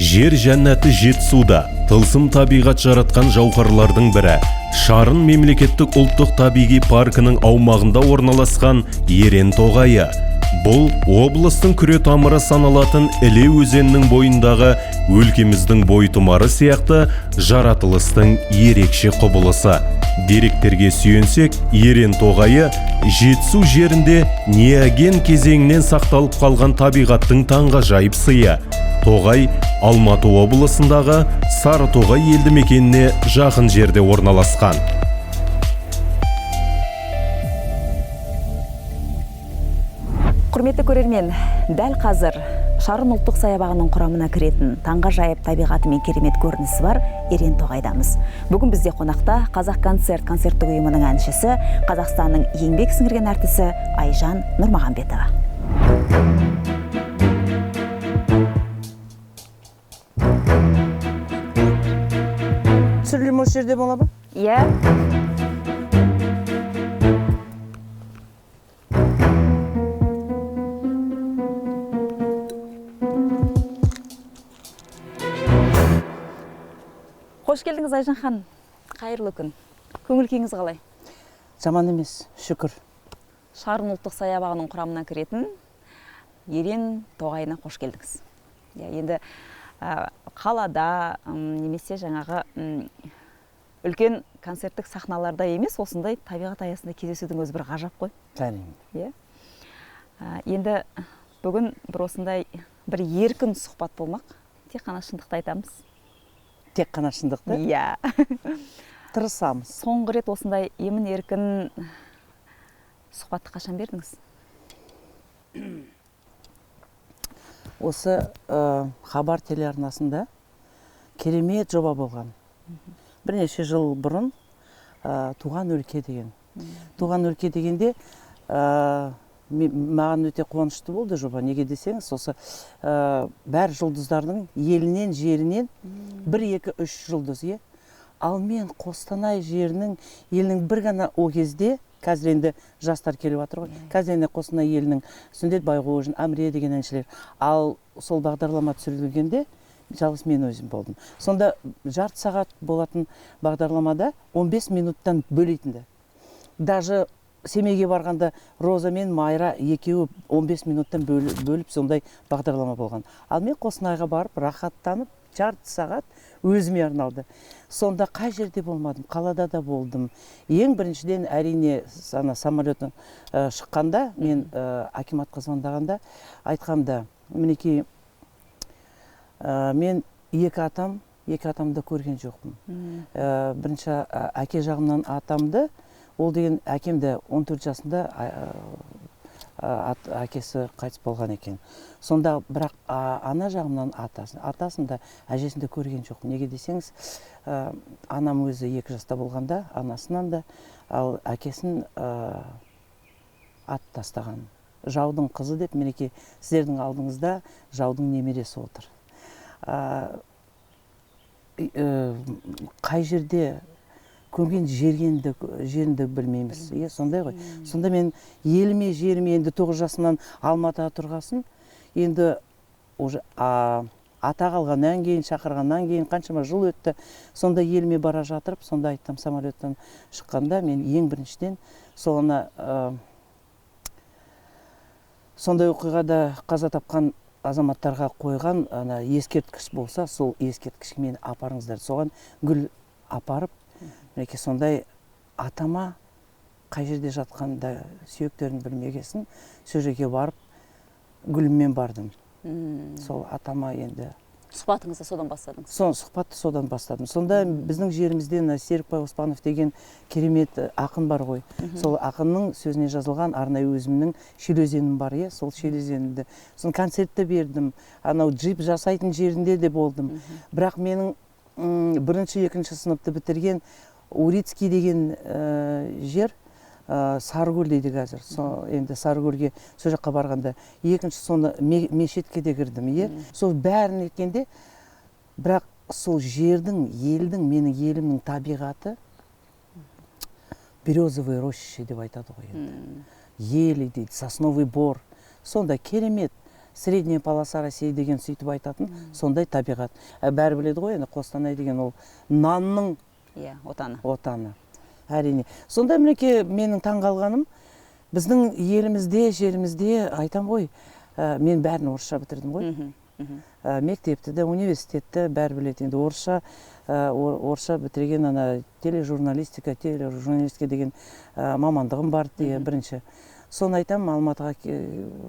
Жер жәннаты Жетісуда тылсым табиғат жаратқан жауһарлардың бірі. Шарын мемлекеттік ұлттық табиғи паркінің аумағында орналасқан Ерен тоғайы. Бұл облыстың күре тамыры саналатын Іле өзенінің бойындағы өлкеміздің бойтұмары сияқты жаратылыстың ерекше құбылысы. Деректерге сүйенсек, Ерен тоғайы Жетісу жерінде неоген кезеңінен сақталып қалған табиғаттың таңғажайып сыйы. Тоғай Алматы облысындағы Сарытоғай елді мекеніне жақын жерде орналасқан. Құрметті көрермен, дәл қазір Шарын ұлттық саябағының құрамына кіретін таңғажайып табиғаты мен керемет көрінісі бар Ерен тоғайдамыз. Бүгін бізде қонақта Қазақ концерт концерттік ұйымының әншісі, Қазақстанның еңбек сіңірген әртісі Айжан Нұрмағамбетова. Түсірілім осы жерде бола ма? Иә. Қош келдіңіз, Айжан ханым. Қайырлы күн. Көңіл күйіңіз қалай? Жаман емес, шүкір. Шарын ұлттық саябағының құрамына кіретін Ерен тоғайына қош келдіңіз. Иә, енді қалада немесе жаңағы үлкен концерттік сахналарда емес, осындай табиғат аясында кездесудің өзі бір ғажап қой. Әрине. Иә. Енді бүгін бір осындай бір еркін сұхбат болмақ. Тек қана шындықты айтамыз. Тек қана шындықты? Иә. Тырысамыз. Соңғы рет осындай емін еркін сұхбатты қашан бердіңіз? Осы Хабар телеарнасында керемет жоба болған. Бірнеше жыл бұрын Туған өлке деген. Туған өлке дегенде маған өте қуанышты болды жоба. Неге десеңіз, осы бәр жұлдыздардың елінен, жерінен 1, 2, 3 жұлдыз, е? Ал мен Қостанай жерінің елінің бір ғана о кезде, қазір енді жастар келіп жатыр ғой, қазір енді Қостанай елінің Сүндет Байғожин, Әміре деген әншілер. Ал сол бағдарлама түсірілгенде жалғыз мен өзім болдым. Сонда жарты сағат болатын бағдарламада 15 минуттан бөлейтінді. Даже Семейге барғанда Роза мен Майра екеуі 15 минуттан бөліп сондай бағдарлама болған. Ал мен Қостанайға барып рахаттанып жарты сағат өзіме арналды. Сонда қай жерде болмадым, қалада да болдым. Ең біріншіден әрине ана самолеттен шыққанда мен акиматқа звондағанда айтқанда, мінекей, мен екі атамды көрген жоқпын. Бірінші әке жағымнан атамды, ол деген әкемді 14 жасында әкесі қайтыс болған екен. Сонда бірақ ана жағымнан атасын да, әжесін де көрген жоқпын. Неге десеңіз, анам өзі 2 жаста болғанда, анасынан да, ал әкесін ат тастаған. Жаудың қызы деп, мінекей, сіздердің алдыңызда жаудың немересі отыр. Қай жерде көмген жерінді білмейміз. Е, сондай ғой. Сонда мен еліме, жеріме енді 9 жасымнан Алматыға тұрғасын, енді уже ата қалғаннан кейін, шақырғаннан кейін қаншама жыл өтті. Сонда еліме бара жатырып, сонда айттым, самолеттен шыққанда мен ең біріншіден сол ана, сондай оқиғада қаза тапқан азаматтарға қойған ана ескерткіш болса, сол ескерткішке мені апарыңыздар. Соған гүл апарып, мінекей сондай атама қай жерде жатқанда сүйектерін білмегесін, сол жерге барып гүліммен бардым. Сол атама енді. Сұхбатыңызды содан бастадыңыз? Сол сұхбатты содан бастадым. Сонда біздің жерімізде мына Серікбай Оспанов деген керемет ақын бар ғой. Сол ақынның сөзіне жазылған арнайы өзімнің Шел өзенім бар, иә, сол Шел өзенімді. Сосын концертті бердім. Анау джип жасайтын жерінде де болдым. Бірақ менің бірінші, екінші сыныпты бітірген Урицкий деген жер, Сарыкөл дейді қазір. Енді Сарыкөлге сол жаққа барғанда екінші соны мешітке де кірдім, иә. Сол бәрін еткенде, бірақ сол жердің, елдің, менің елімнің табиғаты березовые рощи деп айтады ғой енді. Ели дейді, сосновый бор. Сонда керемет. Средняя полоса России деген сөйтіп айтатын сондай табиғат. Бәрі біледі ғой енді, Қостанай деген ол нанның, иә, отаны. Отаны, әрине. Сонда, мінекей, менің таңғалғаным, біздің елімізде, жерімізде, айтам ғой, мен бәрін орысша бітірдім ғой. Мгм, мхм. Мектепті де, университетті, бәрі біледі енді, орысша, орысша бітірген, ана тележурналистика деген мамандығым бар деген бірінші. Соны айтамын, Алматыға,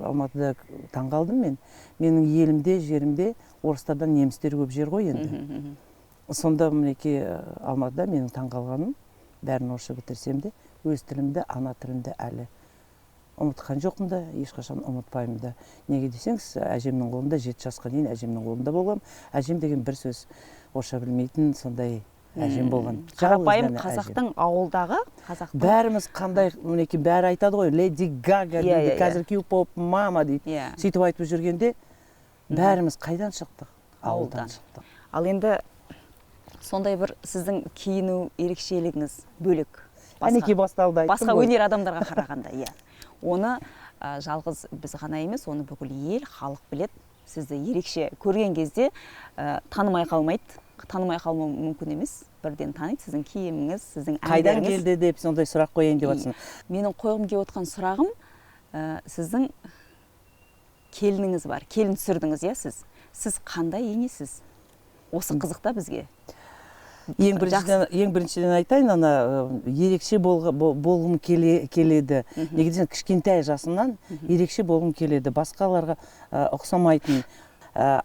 Алматыда таңғалдым мен. Менің елімде, жерімде орыстардан немістер көп жер ғой енді. Мгм, мхм. Сонда, мінекей, Алматыда менің таңғалғаным, бәрін орысша бітірсем де, өз тілімді, ана тілімді әлі ұмытқан жоқпын да, ешқашан ұмытпаймын да. Неге десеңіз, әжемнің қолында, 7 жасқа дейін әжемнің қолында болғанмын. Әжем деген бір сөз орысша білмейтін сондай әжем болған. Қарапайым Жалғыз ғана әжем. қазақтың, ауылдағы қазақтың. Бәріміз қандай, мінекей, бәрі айтады ғой, Леди Гага Иә, дейді, иә, иә. қазір кей-поп мама дейді. Сөйтіп айтып жүргенде, бәріміз қайдан шықтық? Ауылдан. Ауылдан шықтық. Ал енді сондай бір сіздің киіну ерекшелігіңіз бөлек. Әнекей, басталды, айттым Басқа ғой. өнер адамдарға қарағанда, иә. Оны жалғыз біз ғана емес, оны бүкіл ел, халық біледі. Сізді ерекше көрген кезде танымай қалмайды, танымай қалмау мүмкін емес. Бірден таниды сіздің киіміңіз, сіздің Қайдан әндеріңіз. келді деп сондай сұрақ қояйын деп жатрсың. Менің қойғым келіп отқан сұрағым, сіздің келініңіз бар, келін түсірдіңіз, иә, сіз. Сіз қандай енесіз? Осы қызық та бізге. Ең біріншіден, ең біріншіден айтайын, ана ерекше болғым келеді. Неге десең, кішкентай жасымнан ерекше болғым келеді, басқаларға ұқсамайтын.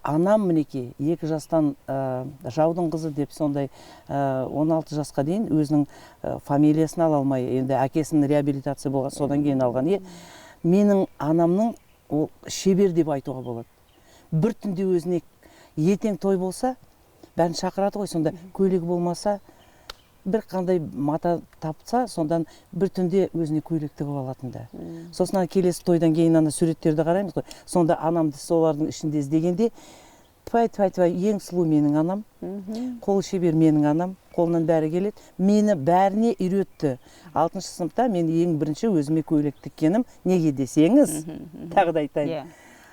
Анам, мінекей, 2 жастан жаудың қызы деп сондай, 16 жасқа дейін өзінің фамилиясын ала алмай, енді әкесінің реабилитация болған, содан кейін алған, е. Менің анамның, ол шебер деп айтуға болады. Бір түнде өзіне, ертең той болса, бәрін шақырады ғой, сонда көйлегі болмаса, бір қандай мата тапса, сондан бір түнде өзіне көйлек тігіп алатын да. Сосын ана келесі тойдан кейін ана суреттерді қараймыз ғой, сонда анамды солардың ішінде іздегенде, тфәй, тфәй, тфәй, ең сұлу менің анам, қолы шебер менің анам, қолынан бәрі келеді. Мені бәріне үйретті. Алтыншы сыныпта мен ең бірінші өзіме көйлек тіккенім. Неге десеңіз, тағы да айтайын,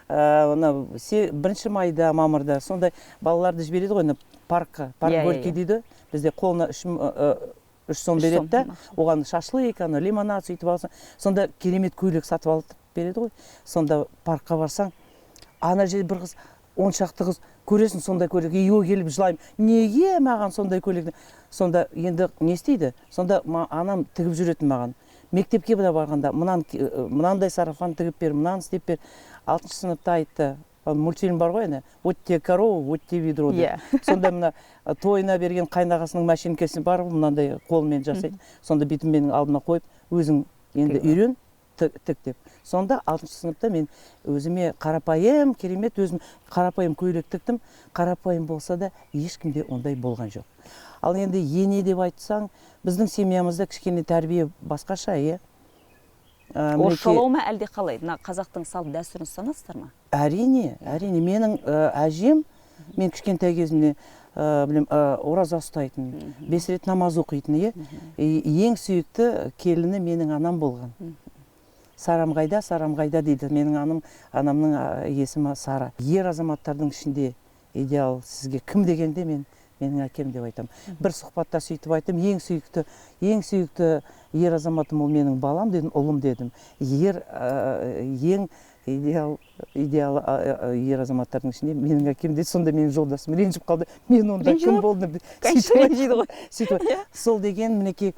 мына 1 майда, мамырда сондай балаларды жібереді ғой ана паркқа, парк Горький дейді бізде. Қолына 3 сом 3 береді сом, да, ақша. Оған шашлык, ана лимонад, сөйтіп алсаң, сонда керемет көйлек сатып алып береді ғой. Сонда паркқа барсаң, ана жерде бір қыз, он шақты қыз көресің сондай көйлек. Үйге келіп жылаймын, неге маған сондай көйлек? Сонда енді не істейді? Сонда анам тігіп жүретін маған. Мектепке де барғанда мынандай сарафан тігіп бер, мынаны істеп бер. Алтыншы сыныпта айтты, мультфильм бар ғой ана, «Вот тебе корова, вот тебе ведро» деп. Сонда мына тойына берген қайнағасының машинкасы бар ғой, мынандай қолмен жасайды. Сонда бүйтіп менің алдыма қойып, өзің енді Тігіп. үйрен, тік деп. Сонда алтыншы сыныпта мен өзіме қарапайым, керемет өзім қарапайым көйлек тіктім. Қарапайым болса да, ешкімде ондай болған жоқ. Ал енді ене деп айтсаң, біздің семьямызда кішкене тәрбие басқаша, иә. Орысшалау ма, әлде қалай? Мына қазақтың салт дәстүрін ұстанасыздар ма? Әрине, әрине. Менің әжем мен кішкентай кезімде, білем, ораза ұстайтын, 5 рет намаз оқитын, иә. Ең сүйікті келіні менің анам болған. «Сарам қайда, Сарам қайда?» дейді. Менің анамның есімі Сара. Ер азаматтардың ішінде идеал сізге кім дегенде, мен менің әкем деп айтамын. Бір сұхбатта сөйтіп айттым: Ең сүйікті ер азаматым ол менің балам дедім, ұлым дедім. Ер ең идеал ер азаматтардың ішінде менің әкем» деді. Сонда менің жолдасым ренжіп қалды. Мен онда Ренжіді кім ма? болдым деп. Конечно, ренжиді ғой. Сөйтіп, сол деген, мінекей,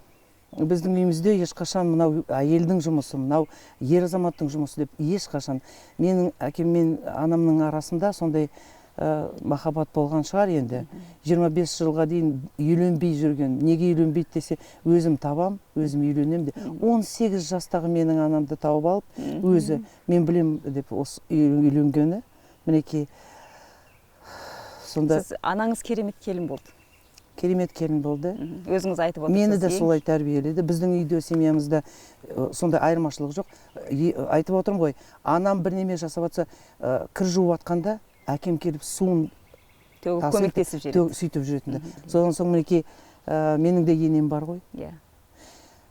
біздің үйімізде ешқашан мынау әйелдің жұмысы, мынау ер азаматтың жұмысы деп ешқашан. Менің әкем мен анамның арасында сондай махаббат болған шығар енді. 25 жылға дейін үйленбей жүрген. Неге үйленбейді десе, өзім табам, өзім үйленемін деп. 18 жастағы менің анамды тауып алып, өзі мен білем деп осы үйленгені. Мінекей, сонда Сіз, анаңыз керемет келін болды. Керемет келін болды. Өзіңіз айтып отырсыз. Мені де солай тәрбиеледі. Біздің үйде, семьямызда сондай айырмашылық жоқ. Айтып отырмын ғой, анам бірнеме жасап жатса, кір жуып жатқанда әкем келіп суын төгіп тасиды, көмектесіп жібереді. Сөйтіп жүретін. Содан соң, мінекей, менің де енем бар ғой.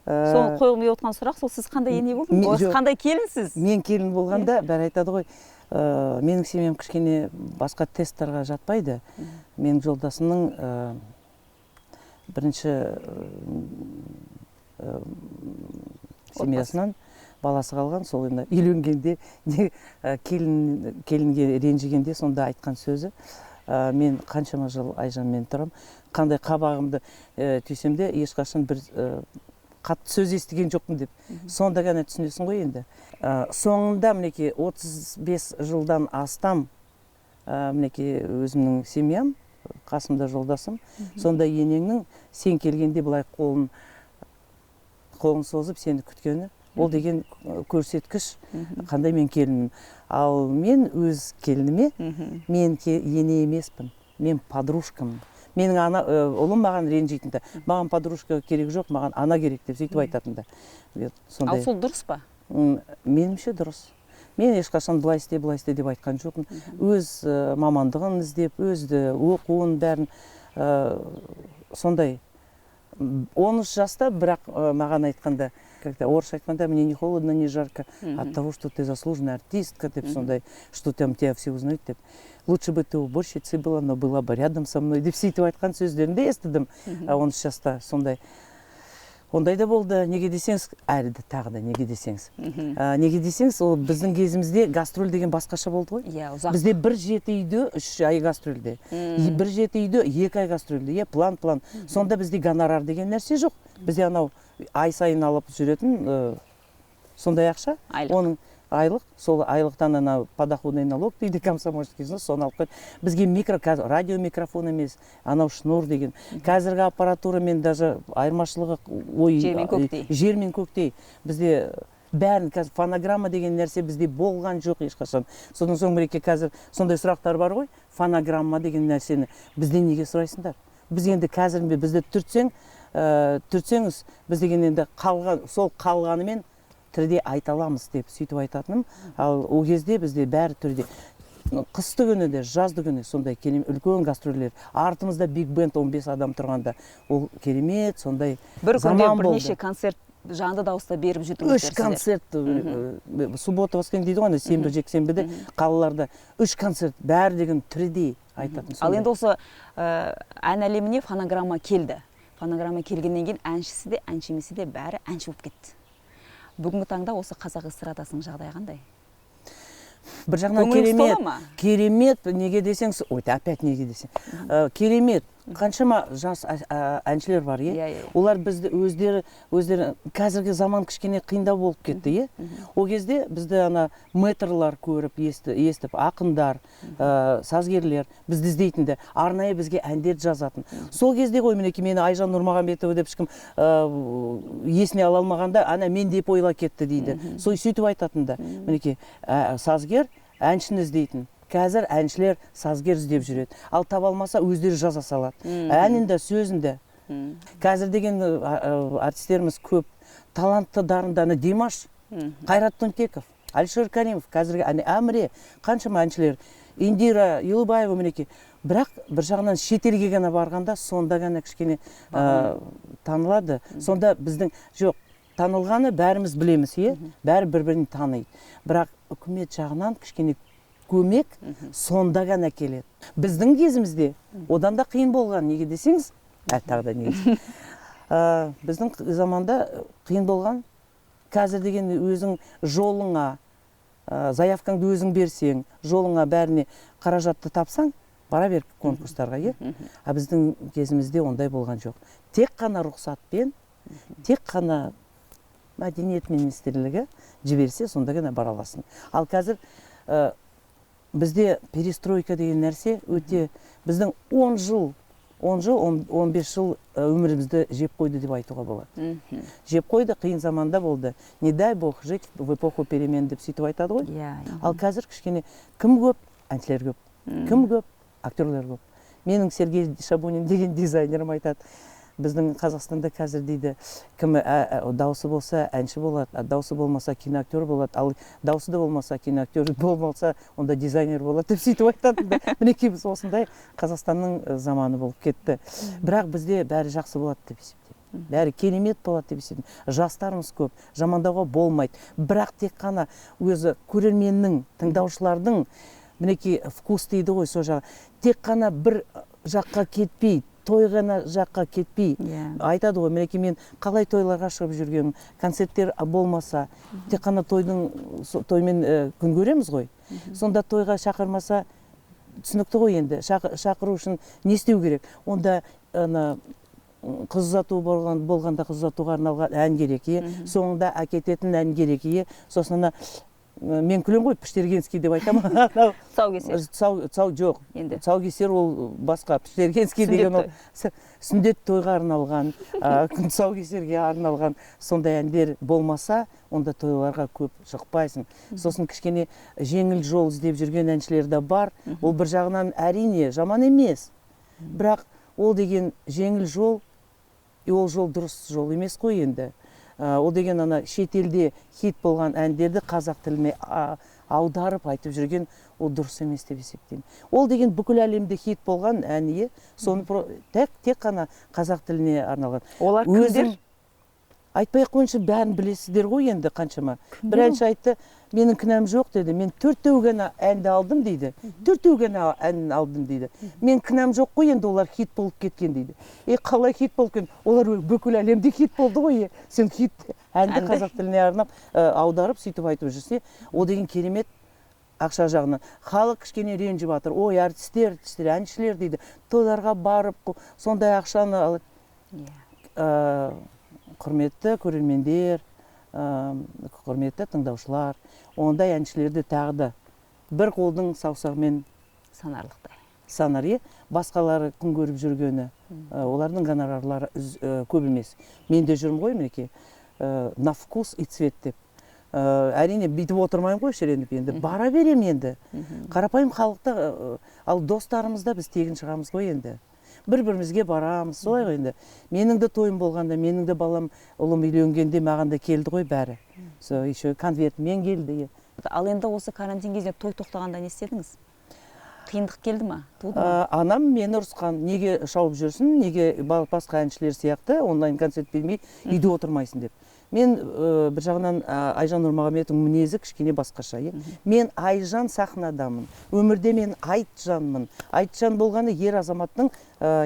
Сол қойғым келіп отқан сұрақ сол: сіз қандай ене болдыңыз? Жоқ. Қандай келінсіз? Мен келін болғанда, бәрі айтады ғой. Менің семьям кішкене басқа тесттарға жатпайды. Менің жолдасымның бірінші семьясынан баласы қалған. Сол енді үйленгенде келінге ренжігенде сонда айтқан сөзі: «Мен қаншама жыл Айжанмен тұрам, қандай қабағымды түйсем де, ешқашан бір қатты сөз естіген жоқпын», — деп. Сонда ғана түсінесің ғой енді. Соңында мінекей 35 жылдан астам, мінекей өзімнің семьям, қасымда жолдасым. Сонда енеңнің сен келгенде былай қолын созып сені күткені, ол деген көрсеткіш, қандай мен келінмін. Ал мен өз келініме мен ене емеспін, мен подружкамын. Менің ана ұлым маған ренжитін да: «Маған подружка керек жоқ, маған ана керек», — деп сөйтіп айтатын да. Сондай. Ал сол дұрыс па? Меніңше, дұрыс. Мен ешқашан былай істе, былай істе деп айтқан жоқпын. Өз мамандығын іздеп, өз оқуын, бәрін сондай. 13 жаста, бірақ маған айтқанда, когда орысша айтқанда, «мне не холодно, не жарко от того, что ты заслуженная артистка», — деп сондай, «что там тебя все узнают», — деп. «Лучше бы ты уборщицей была, но была бы рядом со мной», — деп сөйтіп айтқан сөздерін де естідім 13 жаста. Сондай, ондай да болды. Неге десеңіз, әлі де тағы да неге десеңіз, неге десеңіз, ол біздің кезімізде гастроль деген басқаша болды ғой. Иә, ұзақ. Бізде бір жеті үйде 3 ай гастрольде, бір жеті үйде 2 ай гастрольде, иә, план план. Сонда бізде гонорар деген нәрсе жоқ. Бізде анау ай сайын алып жүретін сондай ақша. Айлық. Оның айлық, сол айлықтан анау подоходный налог дейді, комсомольский взнос, соны алып қойды. Бізге микро, қазір радио микрофон емес, анау шнур деген. Қазіргі аппаратурамен даже айырмашылығы ой Жер мен көктей. Жер мен көктей. Бізде бәрін қазір фонограмма деген нәрсе бізде болған жоқ ешқашан. Содан соң, мінекей, қазір сондай сұрақтар бар ғой, фонограмма деген нәрсені бізден неге сұрайсыңдар? Біз енді қазір бізді түртсең, түртсеңіз, біз деген енді қалған, сол қалғанымен тіріде айта аламыз деп сөйтіп айтатыным. Ал ол кезде бізде бәрі түрде, қысты күні де, жазды күні сондай керемет үлкен гастрольдер, артымызда биг бенд 15 адам тұрғанда, ол керемет сондай бір күнде заман болды. Бірнеше концерт жанды дауыста беріп жүрдіңіздер Үш сіздер. концерт, суббота, воскресенье дейді ғой, ана сенбі, жексенбіде қалаларда үш концерт, бәрі деген тірідей айтатын Ал сондай. енді осы ән әлеміне фонограмма келді. Фонограмма келгеннен кейін әншісі де, әнші емесі де, бәрі әнші болып кетті. Бүгінгі таңда осы қазақ эстрадасының жағдайы қандай? Бір жағынан Көңіліңіз керемет. тола ма? Керемет. Неге десеңіз, ой, опять неге десең, керемет. Қаншама жас әншілер бар, иә? Иә, иә. Олар бізді өздері қазіргі заман кішкене қиындау болып кетті, иә. Ол кезде бізді ана мэтрлар көріп, естіп, ақындар, сазгерлер бізді іздейтін де, арнайы бізге әндер жазатын сол кезде ғой. Мінекей, мені Айжан Нұрмағамбетова деп ешкім есіне ала алмағанда, ана мен деп ойла кетті дейді, сол сөйтіп айтатын да. Мінекей, сазгер әншіні іздейтін, қазір әншілер сазгер іздеп жүреді. Ал таба алмаса, өздері жаза салады әнін де, сөзін де. Қазір деген артистеріміз көп, талантты, дарынды. Ана Димаш, Қайрат Түнтеков, Әлішер Каримов, қазіргі әне Әміре, қаншама әншілер, Индира Елубаева, мінекей. Бірақ бір жағынан шетелге ғана барғанда, сонда ғана кішкене танылады. Сонда біздің жоқ, танылғаны бәріміз білеміз, иә, бәрі бір бірін таниды. Бірақ үкімет жағынан кішкене көмек сонда ғана келеді. Біздің кезімізде одан да қиын болған. Неге десеңіз, тағы да неге десеңіз. Біздің заманда қиын болған. Қазір деген өзің жолыңа, заявкаңды өзің берсең, жолыңа, бәріне қаражатты тапсаң, бара бер конкурстарға, иә. А біздің кезімізде ондай болған жоқ. Тек қана рұқсатпен, тек қана мәдениет министрлігі жіберсе, сонда ғана бара аласың. Ал қазір бізде перестройка деген нәрсе өте біздің 10 жыл, 10 жыл, 15 жыл өмірімізді жеп қойды деп айтуға болады. Жеп қойды, қиын заманда болды. «Не дай бог жить в эпоху перемен» деп сөйтіп айтады ғой. Ал қазір кішкене кім көп? Әншілер көп. Кім көп? Актерлер көп. Менің Сергей Шабунин деген дизайнерім айтады: біздің Қазақстанда қазір, дейді, кім дауысы болса, әнші болады, а дауысы болмаса, киноактер болады, ал дауысы да болмаса, киноактер болмаса, онда дизайнер болады деп сөйтіп айтады да. Мінекей, біз осындай Қазақстанның заманы болып кетті. Бірақ бізде бәрі жақсы болады деп есептеймін. Бәрі керемет болады деп есептеймін. Жастарымыз көп, жамандауға болмайды. Бірақ тек қана өзі көрерменнің, тыңдаушылардың мінекей вкус дейді ғой, сол жағы. Тек қана бір жаққа кетпей, той ғана жаққа кетпей. Айтады ғой, мінекей мен қалай тойларға шығып жүргенмін, концерттер болмаса, тек қана тоймен күн көреміз ғой. Сонда тойға шақырмаса, түсінікті ғой енді, шақыру үшін не істеу керек? Онда ана қыз ұзату болғанда қыз ұзатуға арналған ән керек, соңында әкететін ән керек, сосын ана мен күлемін ғой, піштергенский деп айтамын. Тұсаукесер. Тұсау жоқ. Енді. Тұсаукесер ол басқа, піштергенский деген ол сүндет тойға арналған, тұсаукесерге арналған сондай әндер болмаса, онда тойларға көп шықпайсың. Сосын кішкене жеңіл жол іздеп жүрген әншілер де бар. Ол бір жағынан әрине жаман емес. Бірақ ол деген жеңіл жол, и ол жол дұрыс жол емес қой енді. Ол деген ана шетелде хит болған әндерді қазақ тіліне аударып айтып жүрген, ол дұрыс емес деп есептеймін. Ол деген бүкіл әлемде хит болған ән, соны тек қана қазақ тіліне арналған. Олар кімдер? Өзім айтпай ақ қойыңызшы, бәрін білесіздер ғой енді қаншама. Кімдер Бір ол? әнші айтты, менің кінәм жоқ деді, мен төртеу ғана әнді алдым дейді. Төртеу ғана әнін алдым дейді. Мен кінәм жоқ қой енді, олар хит болып кеткен дейді. Қалай хит болып кеткен? Олар бүкіл әлемде хит болды ғой. Сен хит әнді Әнді. қазақ тіліне арнап, аударып сөйтіп айтып жүрсе, ол деген керемет ақша жағынан. Халық кішкене ренжіп жатыр. Ой, әртістер, әртістер, әншілер дейді. Тойларға барып, сондай ақшаны алып. Құрметті көрермендер, құрметті тыңдаушылар, ондай әншілерді тағы да бір қолдың саусағымен санарлықтай. Санар, басқалары күн көріп жүргені, олардың гонорарлары көп емес. Мен де жүрмін ғой мінекей, на вкус и цвет деп. Әрине бүйтіп отырмаймын ғой шіреніп енді, бара берем енді. Қарапайым халықта, ал достарымызда біз тегін шығамыз ғой енді. Бір-бірімізге барамыз, солай ғой енді. Менің де тойым болғанда, менің де балам, ұлым үйленгенде маған да келді ғой бәрі. Со, еще конвертмен келді. Ал енді осы карантин кезінде той тоқтағанда не істедіңіз? Қиындық келді ма? Туды ма? Анам мені ұрысқан, неге шауып жүрсің, неге басқа әншілер сияқты онлайн концерт бермей үйде отырмайсың деп. Мен бір жағынан, Айжан Нұрмағамбетовтің мінезі кішкене басқаша, е? Мен Айжан сахнадамын. Өмірде мен Айтжанмын. Айтжан болғаны ер азаматтың,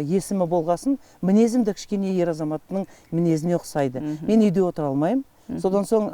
есімі болғасын, мінезім де кішкене ер азаматтың мінезіне ұқсайды. Мен үйде отыра алмаймын. Содан соң,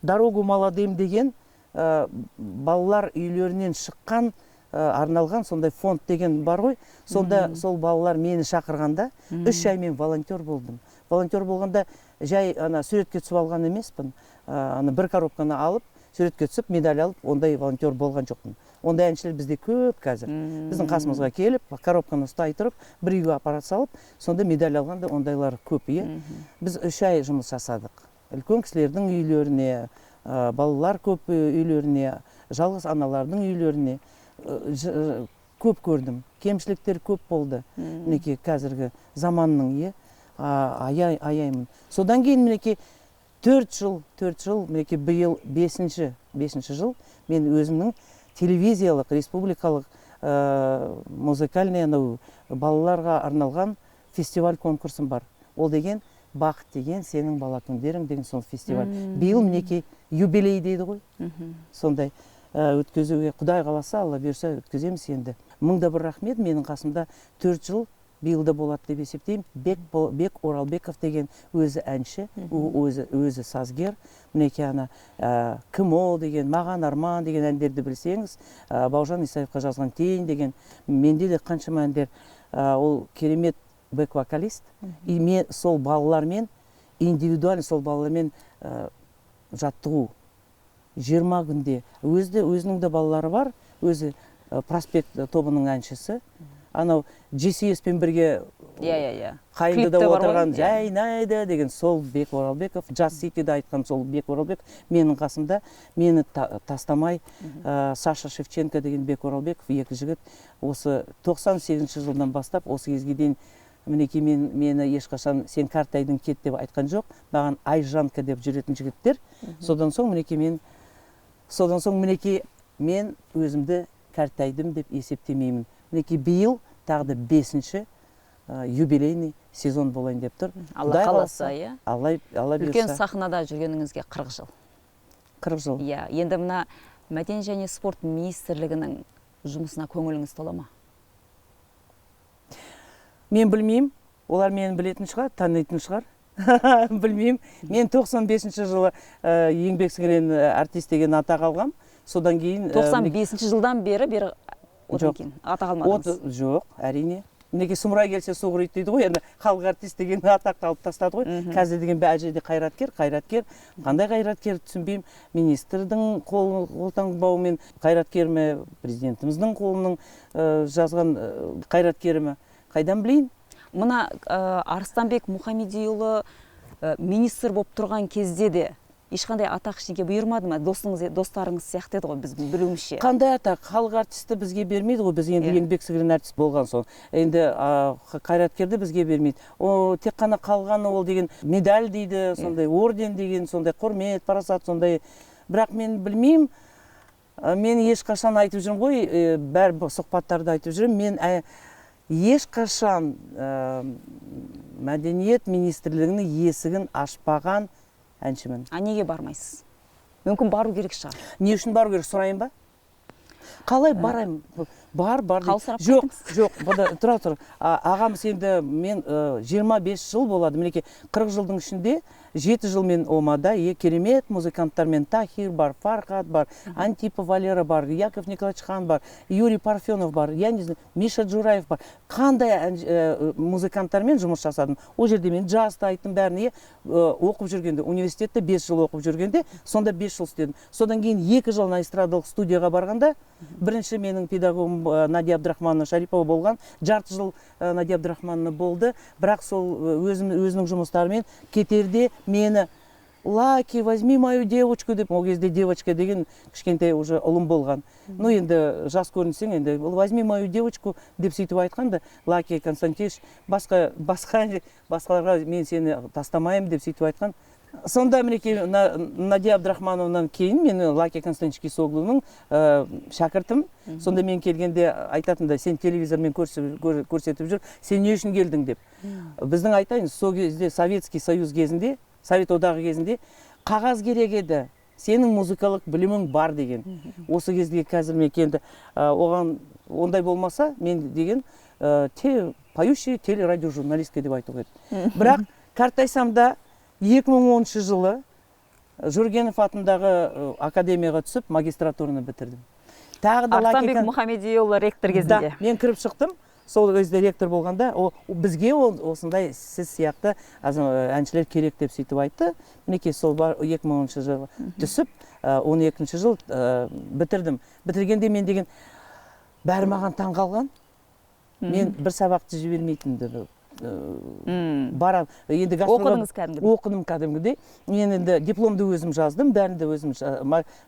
дорогу молодым деген, балалар үйлерінен шыққан, арналған сондай фонд деген бар ғой. Сонда сол балалар мені шақырғанда, 3 ай мен волонтер болдым. Волонтер болғанда жай ана суретке түсіп алған емеспін. Ана бір коробканы алып, суретке түсіп, медаль алып, ондай волонтер болған жоқпын. Ондай әншілер бізде көп қазір. Біздің қасымызға келіп, коробканы ұстай тұрып, бір үйге аппарат салып, сонда медаль алғанда ондайлар көп, е? Біз 3 ай жұмыс жасадық. Үлкен кісілердің үйлеріне, балалар көп үйлеріне, жалғыз аналардың үйлеріне, көп көрдім. Кемшіліктер көп болды. Мінекей қазіргі заманның, е? Аяймын. Содан кейін мінекей 4 жыл, 4 жыл, мінекей биыл бесінші жыл мен өзімнің телевизиялық, республикалық, музыкальный анау балаларға арналған фестиваль конкурсым бар. Ол деген бақыт деген сенің бала күндерің деген сол фестиваль. Биыл мінекей юбилей дейді ғой. Сондай, өткізуге Құдай қаласа, Алла бұйырса өткіземіз енді. Мың да бір рахмет, менің қасымда 4 жыл биыл да болады деп есептеймін. Бек Оралбеков деген өзі әнші, өзі сазгер. Мінекей ана, кім ол деген, маған арман деген әндерді білсеңіз, Бауыржан Исаевқа жазған Тең деген, менде де қаншама әндер. Ол керемет бэк-вокалист. И мен сол балалармен, индивидуально сол балалармен, жаттығу 20 күнде. Өзінің де балалары бар, өзі, Проспект тобының әншісі. Анау джи си эс-пен бірге қайыңдыда Клипте бар ғой, отырған иә. Жайнайды деген сол Бек Оралбеков, Джаз Ситиде айтқан сол Бек Оралбеков менің қасымда, мені тастамай, Саша Шевченко деген Бек Оралбеков, екі жігіт осы тоқсан сегізінші жылдан бастап осы кезге дейін мінекей мені ешқашан сен картайдың кет деп айтқан жоқ, маған Айжанка деп жүретін жігіттер. Содан соң мінекей мен, содан соң мінекей мен өзімді картайдым деп есептемеймін. Мінекей биыл тағы да 5-ші Юбилейный сезон болайын деп тұр. Алла Құдай қаласа, иә. Алла Үлкен бұйырса. сахнада жүргеніңізге 40 жыл. 40 жыл. Иә, енді мына Мәдениет және спорт министрлігінің жұмысына көңіліңіз тола ма? Мен білмеймін, олар мені білетін шығар, танитын шығар. Білмеймін. Мен 95 жылы еңбек сіңірген артист деген атақ алғам. Содан кейін 95 жылдан бері одан Жоқ. кейін атақ алмадыңыз. Жоқ, әрине. Мінекей, сұмырай келсе, су құриды дейді ғой. Енді халық артист деген атақты алып тастады ғой. Қазір деген бәр жерде қайраткер, қайраткер. Қандай қайраткер, түсінбеймін. Министрдің қолтаңбауымен қайраткер ме, президентіміздің қолының жазған қайраткері ме? Қайдан білейін? Мына Арыстанбек Мұхамедиұлы министр болып тұрған кезде де ешқандай атақ, ештеңе бұйырмады ма? Досыңыз, достарыңыз сияқты еді ғой, біз білуімізше. Қандай атақ? Халық артисті бізге бермейді ғой. Біз енді еңбек сіңірген артист болған соң енді қайраткерді бізге бермейді. О, тек қана қалғаны ол деген медаль дейді, сондай орден деген, сондай құрмет, парасат сондай. Бірақ мен білмеймін. Мен ешқашан айтып жүрмін ғой, бәр сұхбаттарда айтып жүрмін, мен ешқашан мәдениет министрлігінің есігін ашпаған әншімін. А неге бармайсыз? Мүмкін, бару керек шығар. Не үшін бару керек, сұрайын ба? Қалай барайын? Бар, бар Қал дейді. сұрап Жоқ, қайтыңыз. жоқ, бұда тұра тұр. Ағамыз енді мен 25 жыл болады. Мінекей, 40 жылдың ішінде 7 жыл мен ОМАда, керемет музыканттармен: Тахир бар, Фархат бар, Антипов Валера бар, Яков Николаевич Хан бар, Юрий Парфенов бар, я не знаю, Миша Джураев бар. Қандай музыканттармен жұмыс жасадым. Ол жерде мен джазды айттым бәрін, оқып жүргенде, университетте 5 жыл оқып жүргенде, сонда 5 жыл істедім. Содан кейін 2 жыл ана эстрадалық студияға барғанда, бірінші менің педагогым Надия Абдрахмановна Шарипова болған, жарты жыл Надия Абдрахмановна болды, бірақ сол өзінің жұмыстарымен кетерде мені: «Лаки, возьми мою девочку», — деп, ол кезде девочка деген кішкентай уже ұлым болған. Ну, енді жас көрінсең, енді «возьми мою девочку» деп сөйтіп айтқан да Лаки Константинович, басқаларға мен сені тастамаймын деп сөйтіп айтқан. Сонда мінекей, Надия Абдрахмановнадан кейін мен Лаки Константинович Кесоглуның шәкіртім. Сонда мен келгенде айтатын да: «Сен телевизормен көрсетіп жүр, сен не үшін келдің?» — деп. Біздің, айтайын, сол кезде, Советский Союз кезінде, Совет Одағы кезінде қағаз керек еді, сенің музыкалық білімің бар деген. Осы кезге қазір мен енді оған ондай болмаса, мен деген поющий телерадиожурналистка деп айтуға еді. Бірақ қартайсам да 2010 жылы Жүргенов атындағы академияға түсіп, магистратураны бітірдім. Тағы да Арыстанбек Лаки Мұхамедиұлы ректор кезінде. Да, мен кіріп шықтым. Сол кезде ректор болғанда, бізге ол осындай сіз сияқты әншілер керек деп сөйтіп айтты. Мінекей, сол бар 2010 жылы түсіп, 12 жыл бітірдім. Бітіргенде мен деген бәрі маған таң қалған. Мен бір сабақты жібермейтінді. Барам енді гастрольға. Оқыдыңыз кәдімгідей. Оқыдым кәдімгідей. Мен енді дипломды өзім жаздым, бәрін де өзім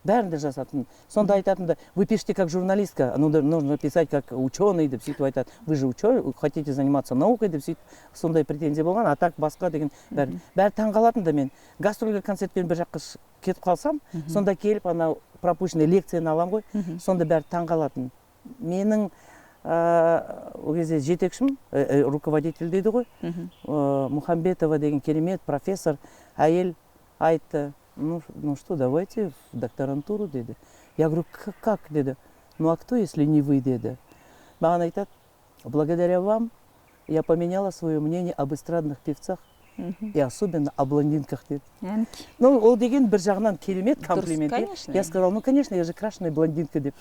бәрін де жазатынмын. Сонда айтатын да: «Вы пишете как журналистка, ну да, нужно писать как ученый», — деп сөйтіп айтады. «Вы же ученый, хотите заниматься наукой», — деп сөйтіп сондай претензия болған. А так басқа деген бәрі таң қалатын да. Мен гастрольге, концертпен бір жаққа кетіп қалсам, сонда келіп анау пропущенный лекцияны аламын ғой, сонда бәрі таң қалатын. Менің ол кезде жетекшім, руководитель дейді ғой, Мұхамбетова деген керемет профессор әйел айтты: Ну что, давайте в докторантуру», — деді. Я говорю: «Как?» — деді. «Ну а кто, если не вы?» — деді. Маған айтады: «Благодаря вам я поменяла свое мнение об эстрадных певцах и особенно о блондинках», — деді. Әнекей. Ну, ол деген бір жағынан керемет комплимент, иә. Конечно. Я сказала: «Ну конечно, я же крашеная блондинка», — деп.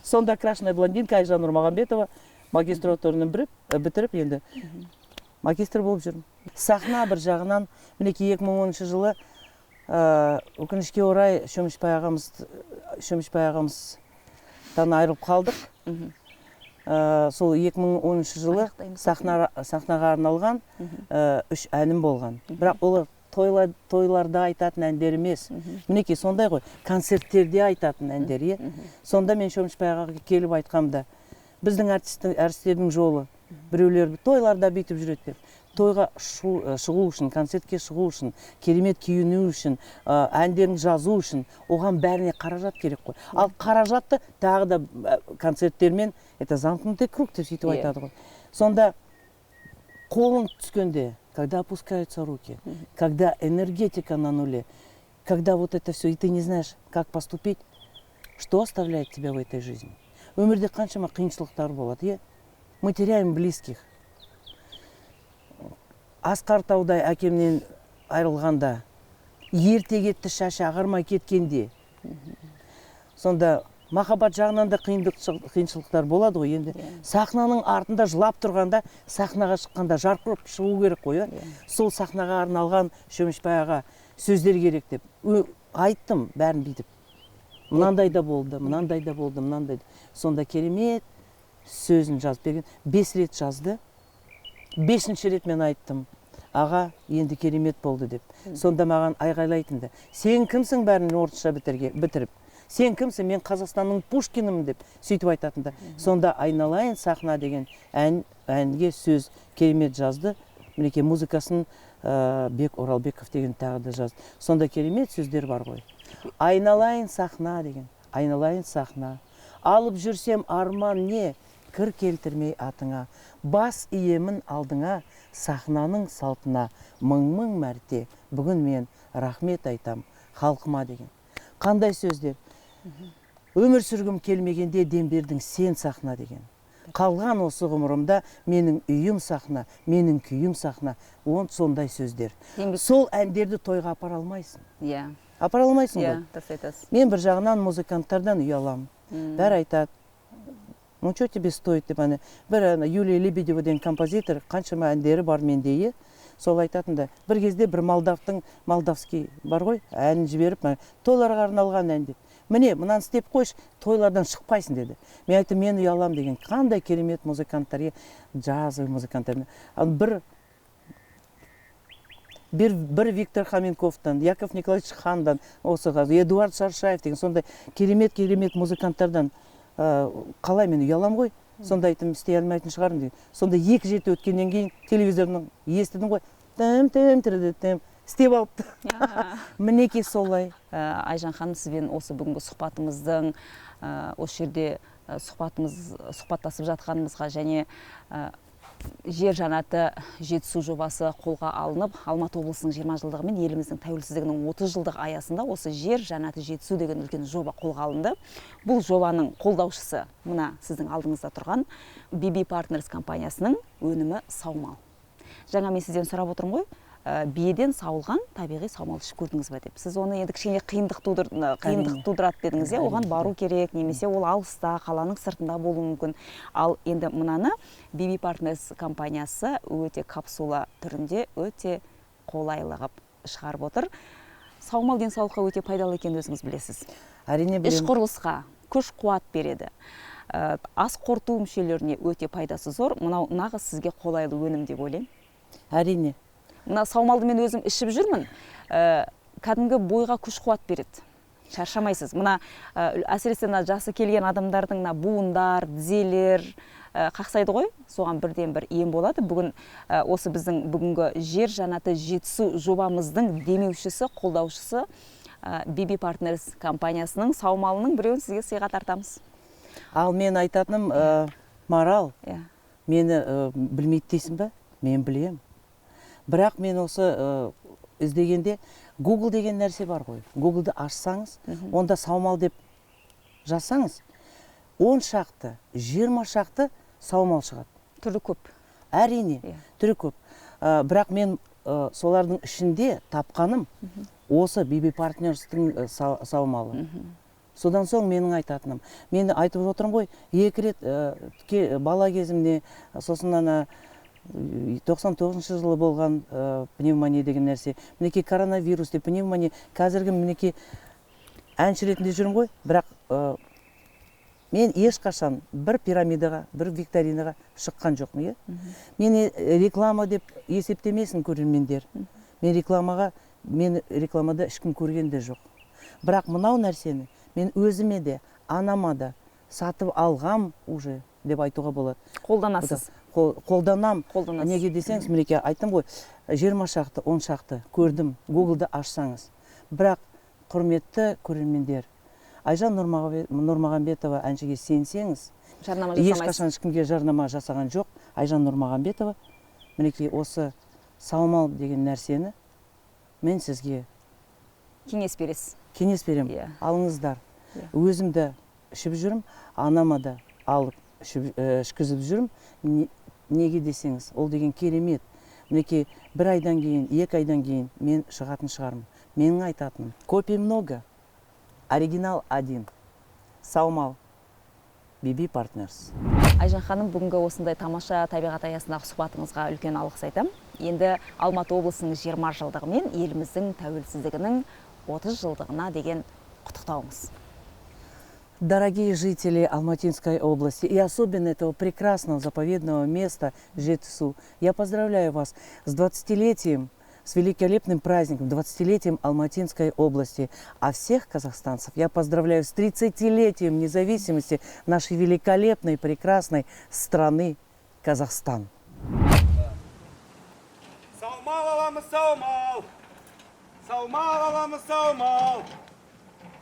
Сонда крашеная блондинка Айжан Нұрмағамбетова магистратураны бітіріп, енді магистр болып жүрмін. Сахна бір жағынан, мінекей, 2010 жылы өкінішке орай Шөмішбай ағамыздан айырылып қалдық. Сол 2010 жылы Аяқтаймыз. Сахнаға арналған үш әнім болған. Бірақ олар тойларда айтатын әндер емес. Мінекей, сондай ғой, концерттерде айтатын әндер, иә. Сонда мен Шөмішбай ағаға келіп айтқамда, біздің әртістердің жолы біреулер тойларда бүйтіп жүреді деп. Тойға шығу үшін, концертке шығу үшін, керемет киіну үшін, әндерін жазу үшін оған бәріне қаражат керек қой. Ал қаражатты тағы да концерттермен, это замкнутый круг деп сөйтіп айтады ғой. Сонда Қолың түскенде, когда опускаются руки, когда энергетика на нуле, когда вот это все, и ты не знаешь, как поступить, что оставляет тебя в этой жизни? Өмірде қаншама қиыншылықтар болады, иә? Мы теряем близких. Асқар таудай әкемнен айырылғанда, ерте кетті, шашы ағармай кеткенде, сонда махаббат жағынан да қиыншылықтар болады ғой енді. Сахнаның артында жылап тұрғанда, сахнаға шыққанда жарқырап шығу керек қой, иә? Сол сахнаға арналған, Шөмішбай аға, сөздер керек деп айттым бәрін бүйтіп. Мынандай да болды, мынандай да болды, мынандай да. Сонда керемет сөзін жазып берген. 5 рет жазды. 5-ші рет мен айттым: «Аға, енді керемет болды», — деп. Сонда маған айғайлайтын да: «Сен кімсің бәрін орысша бітіріп, сен кімсің? Мен Қазақстанның Пушкинімін», — деп сөйтіп айтатын да. Сонда «Айналайын сахна» деген әнге сөз керемет жазды. Мінекей, музыкасын Бек Оралбеков деген тағы да жазды. Сонда керемет сөздер бар ғой. «Айналайын сахна» деген. Айналайын сахна, алып жүрсем арман не, кір келтірмей атыңа, бас иемін алдыңа, сахнаның салтына мың-мың мәрте бүгін мен рахмет айтам халқыма деген. Қандай сөздер! Өмір сүргім келмегенде, дем бердің сен, сахна деген. Қалған осы ғұмырымда менің үйім сахна, менің күйім сахна. Он сондай сөздер. Сол әндерді тойға апара алмайсың. Апара алмайсың Иә, ғой. Дұрыс айтасыз. Мен бір жағынан музыканттардан ұяламын. Бәрі айтады: «Ну что тебе стоит?» — деп. Ана бір ана Юлия Лебедева деген композитор, қаншама әндері бар менде, иә. Сол айтатын да, бір кезде бір молдавтың, молдавский бар ғой, әнін жіберіп, тойларға арналған ән деп. «Міне, мынаны істеп қойшы, тойлардан шықпайсың», — деді. Мен айттым: «Мен ұяламын», — деген. Қандай керемет музыканттар, иә, джазовый музыканттар. Ал бір Виктор Хоменковтан, Яков Николаевич Хандан, осы қазір Эдуард Шаршаев деген сондай керемет керемет музыканттардан қалай мен ұяламын ғой. Сонда айттым: «Істей алмайтын шығармын», — деген. Сонда 2 жеті өткеннен кейін телевизордан естідім ғой, тім тім тірі тім істеп алыпты. Мінекей, солай. Айжан ханым, сізбен осы бүгінгі сұхбатымыздың, осы жерде сұхбатымыз, сұхбаттасып жатқанымызға және «Жер жанаты Жетісу» жобасы қолға алынып, Алматы облысының 20 жылдығы мен еліміздің тәуелсіздігінің 30 жылдық аясында осы «Жер жанаты Жетісу» деген үлкен жоба қолға алынды. Бұл жобаның қолдаушысы мына сіздің алдыңызда тұрған BB Partners компаниясының өнімі саумал. Жаңа мен сізден сұрап отырмын ғой, биеден сауылған табиғи саумал ішіп көрдіңіз ба деп. Сіз оны енді кішкене қиындық тудырады дедіңіз, иә, оған бару керек немесе ол алыста, қаланың сыртында болуы мүмкін. Ал енді мынаны BB Partners компаниясы өте капсула түрінде, өте қолайлы қылып шығарып отыр. Саумал денсаулыққа өте пайдалы екенін өзіңіз білесіз. Әрине, Іш білемін. құрылысқа күш қуат береді. Ас қорыту мүшелеріне өте пайдасы зор. Мынау нағыз сізге қолайлы өнім деп ойлаймын. Әрине. Мына саумалды мен өзім ішіп жүрмін. Кәдімгі бойға күш қуат береді, шаршамайсыз. Мына әсіресе мына жасы келген адамдардың мына буындар, тізелер қақсайды ғой, соған бірден бір ем болады. Бүгін осы біздің бүгінгі «Жер жанаты Жетісу» жобамыздың демеушісі, қолдаушысы BB Partners компаниясының саумалының біреуін сізге сыйға тартамыз. Ал мен айтатыным, Марал, мені білмейді дейсің ба? Мен білем. Бірақ мен осы іздегенде Google деген нәрсе бар ғой. Googleды ашсаңыз, онда саумал деп жазсаңыз, 10 шақты, 20 шақты саумал шығады. Түрі көп. Әрине, түрі көп. Бірақ мен солардың ішінде тапқаным осы BB Partners'тың саумалы. Содан соң менің айтатыным, мен айтып отырмын ғой, 2 рет бала кезімде, сосын ана 99-жылы болған пневмония деген нәрсе, мінекей, коронавирус деп пневмония, қазіргі мінекей әнші ретінде жүрмін ғой, бірақ мен ешқашан бір пирамидаға, бір викторинаға шыққан жоқпын, иә? Мені реклама деп есептемесін көрермендер. Мен рекламаға, мені рекламада ешкім көрген де жоқ. Бірақ мынау нәрсені мен өзіме де, анама да сатып алғам уже деп айтуға болады. Қолданасыз. Қолданам. Қолданасыз. Неге десеңіз, мінекей айттым ғой, 20 шақты, 10 шақты көрдім, Google'ды ашсаңыз. Бірақ, құрметті көрермендер, Айжан Нұрмағамбетова әншіге сенсеңіз, Жарнама жасамайсыз. ешқашан ешкімге жарнама жасаған жоқ. Айжан Нұрмағамбетова, Мінекей осы саумал деген нәрсені мен сізге кеңес бересіз. Кеңес беремін. Иә. Алыңыздар. Иә. Өзім де ішіп жүрмін, анама да алып ішкізіп жүрмін. Неге десеңіз, ол деген керемет. Мінекей бір айдан кейін, 2 айдан кейін мен шығатын шығармын. Менің айтатыным, копий много, оригинал один. Саумал, Биби Партнерс. Айжан ханым, бүгінгі осындай тамаша табиғат аясындағы сұхбатыңызға үлкен алғыс айтамын. Енді Алматы облысының 20 жылдығы мен еліміздің тәуелсіздігінің 30 жылдығына деген құттықтауыңыз. Дорогие жители Алматинской области и особенно этого прекрасного заповедного места Жетісу, я поздравляю вас с 20-летием, с великолепным праздником, 20-летием Алматинской области. А всех казахстанцев я поздравляю с 30-летием независимости нашей великолепной, прекрасной страны Казахстан. Саумал аламыз, саумал. Саумал аламыз, саумал.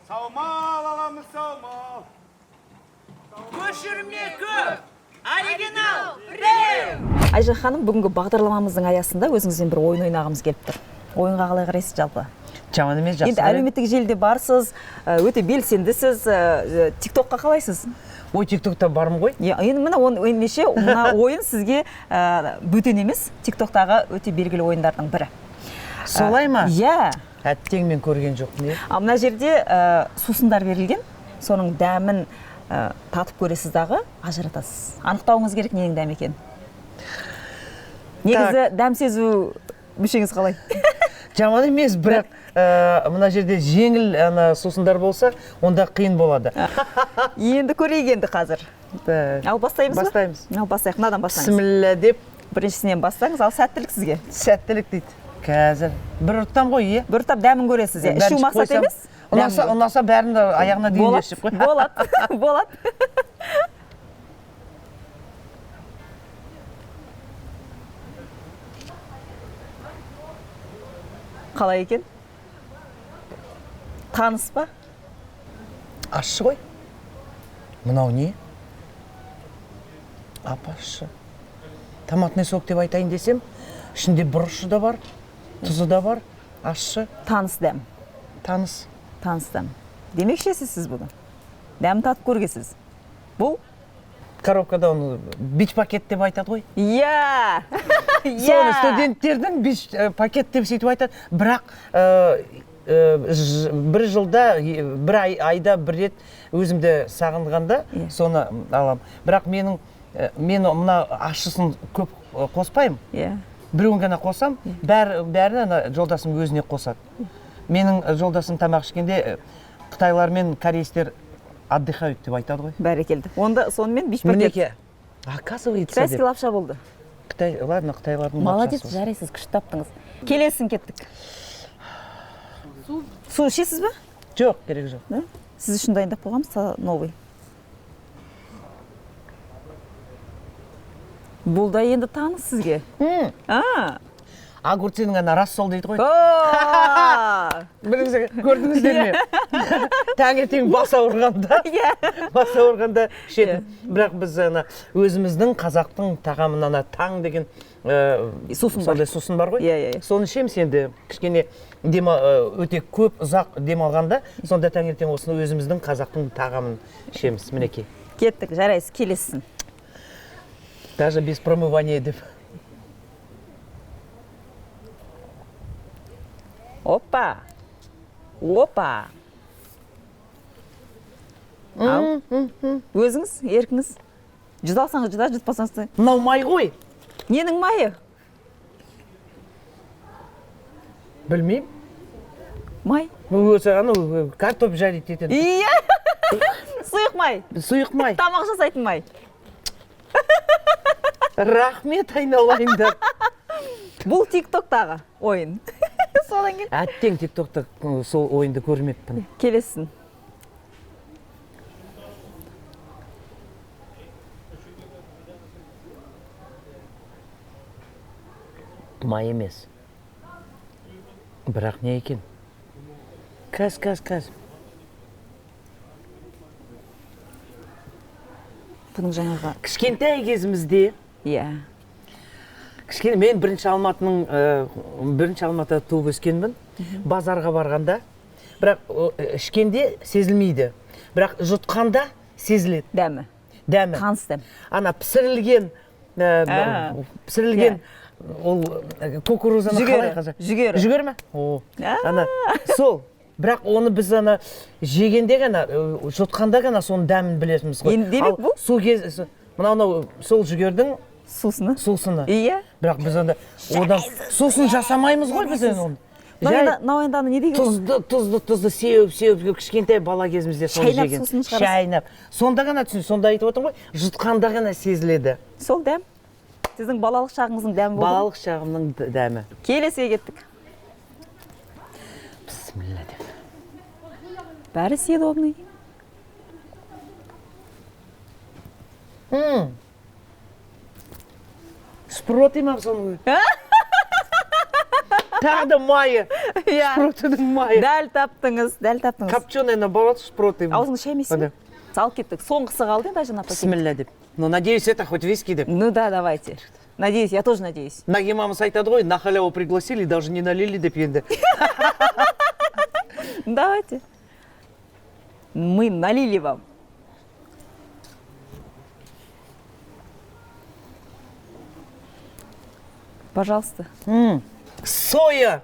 Саумал аламыз, саумал. Көшірме көп, оригинал біреу. Айжан ханым, бүгінгі бағдарламамыздың аясында өзіңізбен бір ойын ойнағымыз келіп тұр. Ойынға қалай қарайсыз жалпы? Жаман емес, жақсы Енді қараймын. әлеуметтік желіде барсыз, өте белсендісіз, тиктокқа қалайсыз? Ой, тиктокта бармын ғой. Иә, енді міне ендеше мына ойын сізге бөтен емес, тиктоктағы өте белгілі ойындардың бірі. Солай ма? Иә. Әттең, мен көрген жоқпын, иә. Ал мына жерде сусындар берілген, соның дәмін татып көресіз дағы ажыратасыз. Анықтауыңыз керек ненің дәмі екенін. Негізі дәм сезу мүшеңіз қалай? Жаман емес, бірақ мына жерде жеңіл ана сусындар болса, онда қиын болады. Енді көрейік енді қазір. Так. Ал бастаймыз ба? Бастаймыз. Ал бастайық, мынадан бастаңыз. Бісміллә деп. Біріншісінен бастаңыз, ал сәттілік сізге. Сәттілік дейді. Қазір бір ұрттам ғой, е? Бір ұрттап дәмін көресіз, е? Бәрін Ішу ішіп мақсат қойсам, емес? Дәмін ұнаса бәрін де аяғына дейін Болады, ішіп қой. болады, болады. Қалай екен? Таныс па? Ащы ғой. Мынау не? Апашы. Томатный сок деп айтайын десем, ішінде бұрышы да бар, тұзы да бар, ащы. Таныс дәм. Таныс. Таныс дәм. Демек ішесіз сіз бұны. Дәм татып көргенсіз. Бұл? Коробкада оны бич пакет деп айтады ғой. Иә. Соны студенттердің бич пакет деп сөйтіп айтады. Бірақ бір жылда, бір айда бір рет өзімді сағынғанда соны алам. Бірақ мен мына ащысын көп қоспаймын. Біреуін ғана қосам, бәрін ана жолдасым өзіне қосады. Менің жолдасым тамақ ішкенде қытайлар мен корейстер отдыхают деп айтады ғой. Бәрекелді. Онда сонымен бич пакет. Мінекей. Оказывается, Китайский деп. лапша болды. Қытай, ладно, қытайлардың Молодец, лапшасы болсын. жарайсыз, күшті таптыңыз. Келесін кеттік. Су. Су ішесіз бе? Жоқ, керек жоқ. Да? Сіз үшін дайындап қойғанбыз, новый. Бұл да енді таныс сізге. Огурцының ана рассол дейді ғой. О! Біліңіз, көрдіңіздер ме? Таңертең бас ауырғанда, бас ауырғанда ішетін. Бірақ біз ана өзіміздің қазақтың тағамын ана таң деген, Сусын бар. сондай сусын бар ғой. Иә, иә, иә. Соны ішеміз енді кішкене өте көп ұзақ демалғанда, сонда таңертең осыны өзіміздің қазақтың тағамын ішеміз, мінекей. Кеттік, жарайсыз, келесін. Даже без промывания деп. Опа! Опа! Ал. Өзіңіз, еркіңіз. Жұта алсаңыз жұта, жұтпасаңыз да. Мынау май ғой. Ненің майы? Білмеймін. Май. Бұл өзі анау картоп жарить ететін. Иә. Сұйық май. Сұйық май. Тамақ жасайтын май. Рахмет айналайындар. Бұл тиктоктағы ойын. Содан кейін. Әттең тиктокта сол ойынды көрмеппін. Келесін. Май емес. Бірақ не екен? Кәз, кәз, кәз. Бұның жаңағы Кішкентай кезімізде Иә. Кішкене мен бірінші Алматының бірінші Алматыда туып өскенмін. Базарға барғанда, бірақ ішкенде сезілмейді. Бірақ жұтқанда сезіледі. Дәмі. Дәмі. Таныс дәм. Ана пісірілген пісірілген ол кукурузаны Жүгері, қалай қазақ? жүгері. Жүгері ме? О. Ана сол. Бірақ оны біз ана жегенде ғана, жұтқанда ғана соның дәмін білетінбіз ғой. Енді демек Ал бұл? Су кез мынау сол жүгердің Сусыны. сусыны. Иә. Бірақ біз анда одан сусын жасамаймыз ғой біз енді оны. Жай Мынау енді ана не деген? Тұзды, тұзды, тұзды сеуіп, сеуіп, кішкентай бала кезімізде соны Шайнап жеген. сусын шығарасыз. Шайнап. Сонда ғана түсін, сонда айтып отырмын ғой, жұтқанда ғана сезіледі. Сол дәм. Сіздің балалық шағыңыздың дәмі болды. Балалық шағымның дәмі. Келесіге кеттік. Бісміллә деп. Бәрі съедобный. Шпроты ма соның? Тағы да майы. Иә. Шпротының майы. Дәл таптыңыз, дәл таптыңыз. Копченый, наоборот, шпроты. Аузыңыз шаймайсыз ба? Салып кеттік. Соңғысы қалды енді, Айжан апа. Бісміллә деп. Ну, надеюсь, это хоть виски деп. Ну да, давайте. Надеюсь, я тоже надеюсь. Нагимамыз айтады ғой, на халяву пригласили, даже не налили деп енді. Давайте. Мы налили вам. Пожалуйста. Соя.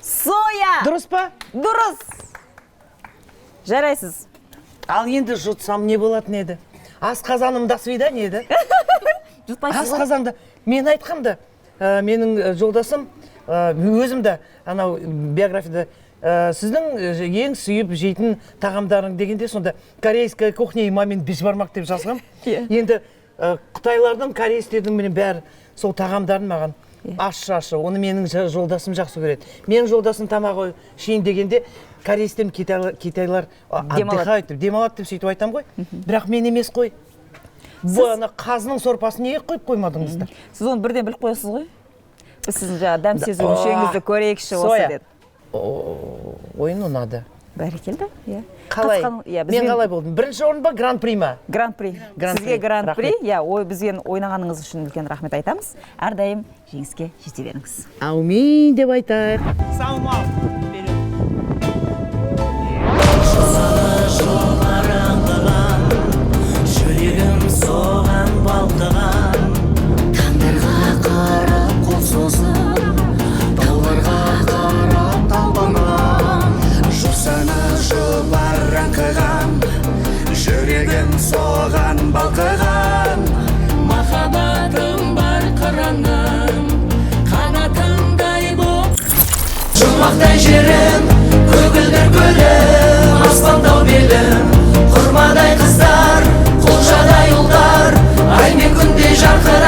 Соя! Дұрыс па? Дұрыс! Жарайсыз. Ал енді жұтсам не болатын еді? Асқазаным до свидания еді. Жұтпайсыз ғой? Асқазанды мен айтқам да, менің жолдасым, өзім де анау биографияда сіздің ең сүйіп жейтін тағамдарың дегенде сонда корейская кухня и мамин бешбармак деп жазғам. Иә. Енді қытайлардың, корейстердің міне бәрі сол тағамдарын маған ащы ащы. Оны менің жолдасым жақсы көреді. Менің жолдасым тамақ ішейін дегенде корейстен китайлар Демалады. Отдыхают деп, демалады деп сөйтіп айтамын ғой. Бірақ мен емес қой. Бұл ана қазының сорпасын неге қойып қоймадыңыздар? Сіз оны бірден біліп қоясыз ғой. Біз сіздің жаңағы дәм сезу мүшеңізді көрейікші осы Соя. деді. Ойын ұнады. Бәрекелді, иә. Қалай? Қатысқан- иә, Мен бізбен- қалай болдым? Бірінші орын ба, гран-при ма? Гран-при. Гран-при. Сізге гран-при. Рахмет. Иә, ой, бізбен ойнағаныңыз үшін үлкен рахмет айтамыз. Әрдайым жеңіске жете беріңіз. Аумин деп айтайық. Саумал, вперед! Жүрегім соған балқыған, таңдарға қарап қол созып, тауларға қарап талпынған, жусаны жұпар аңқыған, жүрегім соған балқыған. Махаббатым бар қыраным, қанатымдай боп жұмақтай жерім, көгілдір көлім, аспандау белім, құрмадай қыздар, құлжадай ұлдар, ай мен күндей жарқырап.